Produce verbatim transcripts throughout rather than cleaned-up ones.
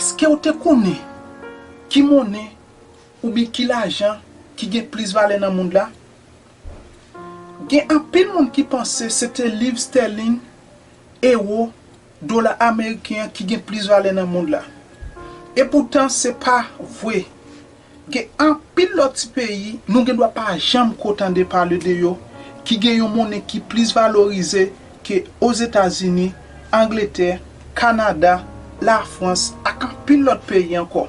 Èske w te konnen ki monnen oubyen ki lajan ki gen plis valè nan mond la? Gen anpil moun ki panse se te liv stèling, ewo, dola ameriken an ki gen plis valè nan mond la. Epoutan, se pa vre. Gen anpil lòt ti peyi nou gendwa pa janm ko tande pale de yo, ki gen yon monnen ki plis valorize ke Ozetazini, Angletè, Kanada, Lafrans ak anpil lòt peyi ankò.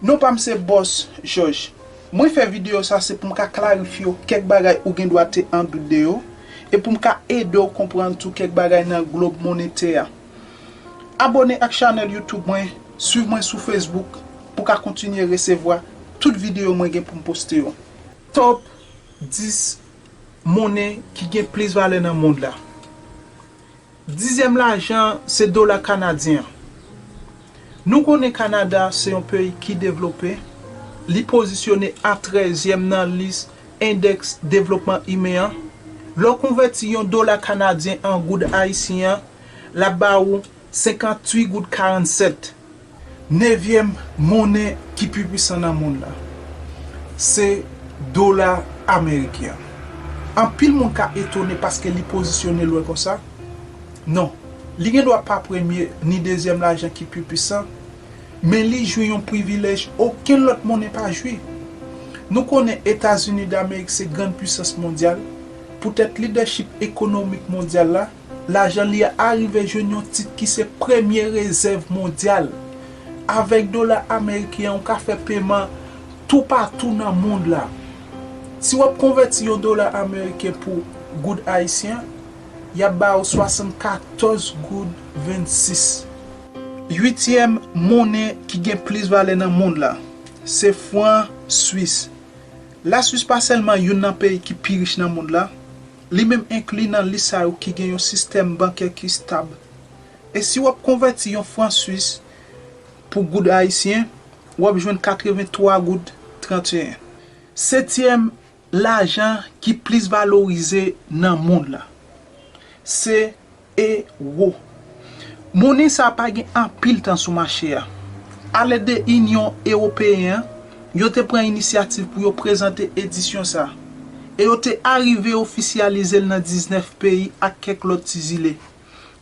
Non pa m se Bòs Jòj. Mwen fè videyo sa se pou m ka klarifye w kèk bagay ou gendwa te an dout de yo e pou m ka ede w konprann tou kèk bagay nan glob monetè a. Abòne ak chanèl YouTube mwen, swiv mwen sou Facebook pou w ka kontinye resevwa tout videyo mwen gen pou m poste yo. Top dis monnen ki gen plis valè nan mond la. Dizyèm lajan an se dola kanadyen an. Nou konnen Kanada se yon peyi ki devlope, li pozisyone a trèzyèm nan lis Endèks Devlopman Imen an. Lè w konvèti yon dola kanadyen an goud ayisyen an, l ap ba ou senkantuit goud karannsèt. Nevyèm monnen ki pi pwisan nan mond la se dola ameriken an. Anpil moun ka etone paske li pozisyone lwen konsa. Non, li gendwa pa premye ni dezyèm lajan ki pi pwisan, men li jwi yon privilèj okenn lòt monnen pa jwi. Nou konnen Etazini Damerik se grann pwisans mondyal. Poutèt lidèchip ekonomik mondyal la, lajan li a arive jwenn yon tit ki se premye rezèv mondyal. Avèk dola ameriken an, ou ka fè peman toupatou nan mond la. Si w ap konvèti yon dola ameriken pou goud ayisyen, y ap ba ou swasannkatòz goud vennsis. Uityèm monnen ki gen plis valè nan mond la se fran swis. Laswis pa sèlman youn nan peyi ki pi rich nan mond la, li menm enkli nan lis sa yo ki gen yon sistèm bankè ki stab. E si w ap konvèti yon fran swis pou goud ayisyen, w ap jwenn katrevenntwa goud tranteyen. Setyèm lajan ki plis valorize nan mond la se ewo. Monnen sa a pa gen anpil tan sou mache a. Alèd de Inyon Ewopeyen an, yo te pran inisyativ pou yo prezante edisyon sa a, e yo te arive ofisyalize l nan diznèf peyi ak kèk lòt ti zile.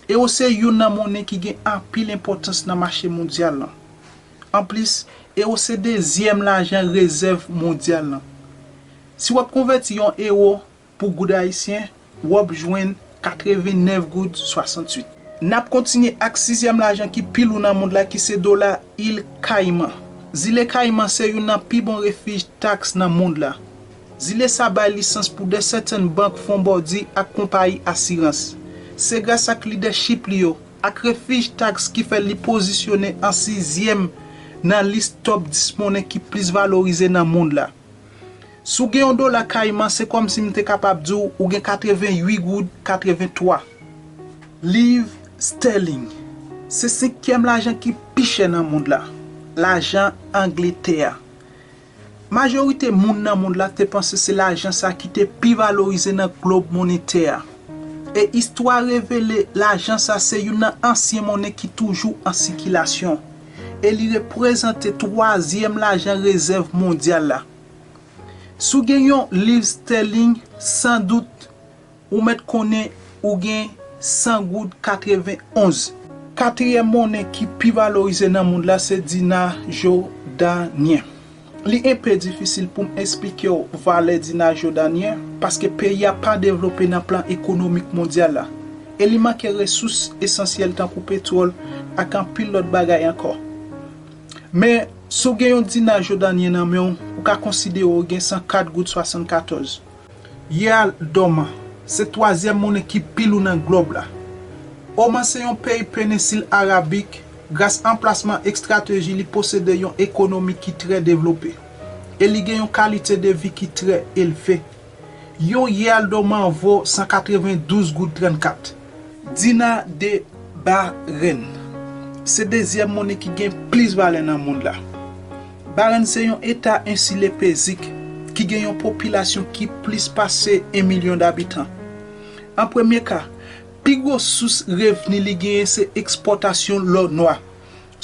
Ewo se youn nan monnen ki gen anpil enpòtans nan mache mondyal lan. Anplis, ewo se dezyèm lajan rezèv mondyal lan. Si w ap konvèti yon ewo pou goud ayisyen, w ap jwenn katrevennèf goud swasantuit. N ap kontinye ak sizyèm lajan ki pi lou nan mond la, ki se dola Il Kayman. Zile Kayman se youn nan pi bon refij taks nan mond la. Zile sa bay lisans pou de sètèn bank fonbòdi ak konpayi asirans. Se gras ak lidèchip li yo ak refij taks ki fè li pozisyone an sizyèm nan lis top dis monnen ki plis valorize nan mond la. Si w gen yon dola Kayman, se kòmsi m te kapab di w ou gen katreventuit goud katreventwa. Liv stèling se senkyèm lajan ki pi chè nan mond la, lajan Angletè a. Majorite moun nan mond la te panse se lajan sa ki te pi valorize nan glob monetè a. E istwa revele lajan sa se youn nan ansyen monnen ki toujou an sikilasyon, e li reprezante twazyèm lajan rezèv mondyal la. Si w gen yon liv stèling, san dout, ou mèt konnen ou gen san goud katrevenonz. Katriyèm monnen ki pi valorize nan mond la se dina jodanyen. Li enpe difisil pou m esplike w valè dina jodanyen, paske peyi a pa devlope nan plan ekonomik mondyal la, e li manke resous esansyèl tankou petwòl ak anpil lòt bagay ankò. Men, si w gen yon dina jodanyen nan men w, ou ka konsidere w gen san kat goud swasannkatòz. Yè a, Oman se twazyèm monnen ki pi lou nan glòb la. Oman se yon peyi penensil arabik, gras anplasman estrateji li posede yon ekonomi ki trè devlope, e li gen yon kalite de vi ki trè elve. Yon yè a, Oman vo san katrevendouz goud trannkat. Dina de Barenn se dezyèm monnen ki gen plis valè nan mond la. Barenn se yon eta ensile pezik ki gen yon popilasyon ki plis pase en milyon dabitan. An premye ka, pi gwo sous revni li genyen se ekspòtasyon lò nwa.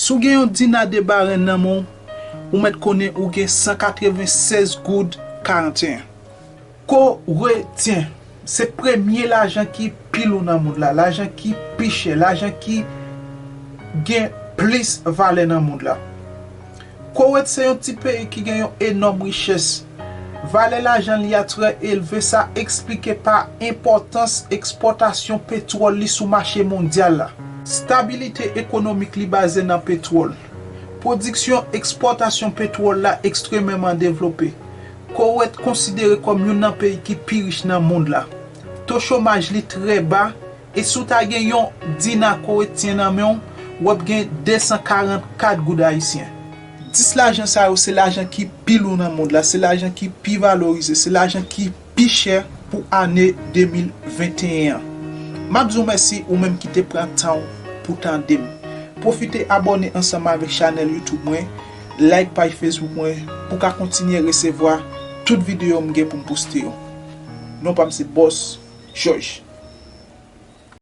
Si w gen yon dina de baren nan men w, ou mèt konnen ou gen san katreven sèz goud karanteyen. Koretyen, se premye lajan ki pi lou nan mond la, lajan ki pi chè, lajan ki gen plis valè nan mond la. Kowet se yon ti peyi ki gen yon enòm richès. Valè lajan li a trè elve, sa eksplike pa enpòtans ekspòtasyon petwòl li sou mache mondyal la. Stabilite ekonomik li baze nan petwòl. Pwodiksyon, ekspòtasyon petwòl la ekstrèmeman devlope. Kowet konsidere kòm youn nan peyi ki pi rich nan mond la. To chomaj li trè ba, e si w ta gen yon dina kowetyen nan men w, w ap gen de san karannkat goud ayisyen. Dis lajan sa yo se lajan ki pi lou nan mond la, se lajan ki pi valorize, se lajan ki pi chè pou ane de mil venteyen an. M ap di w mèsi ou menm ki te pran tan w pou tande m. Pwofite abòne ansanm avèk chanèl YouTube mwen, like paj Facebook mwen pou w ka kontinye resevwa tout videyo m gen pou m poste yo. Non pa m se Boss George.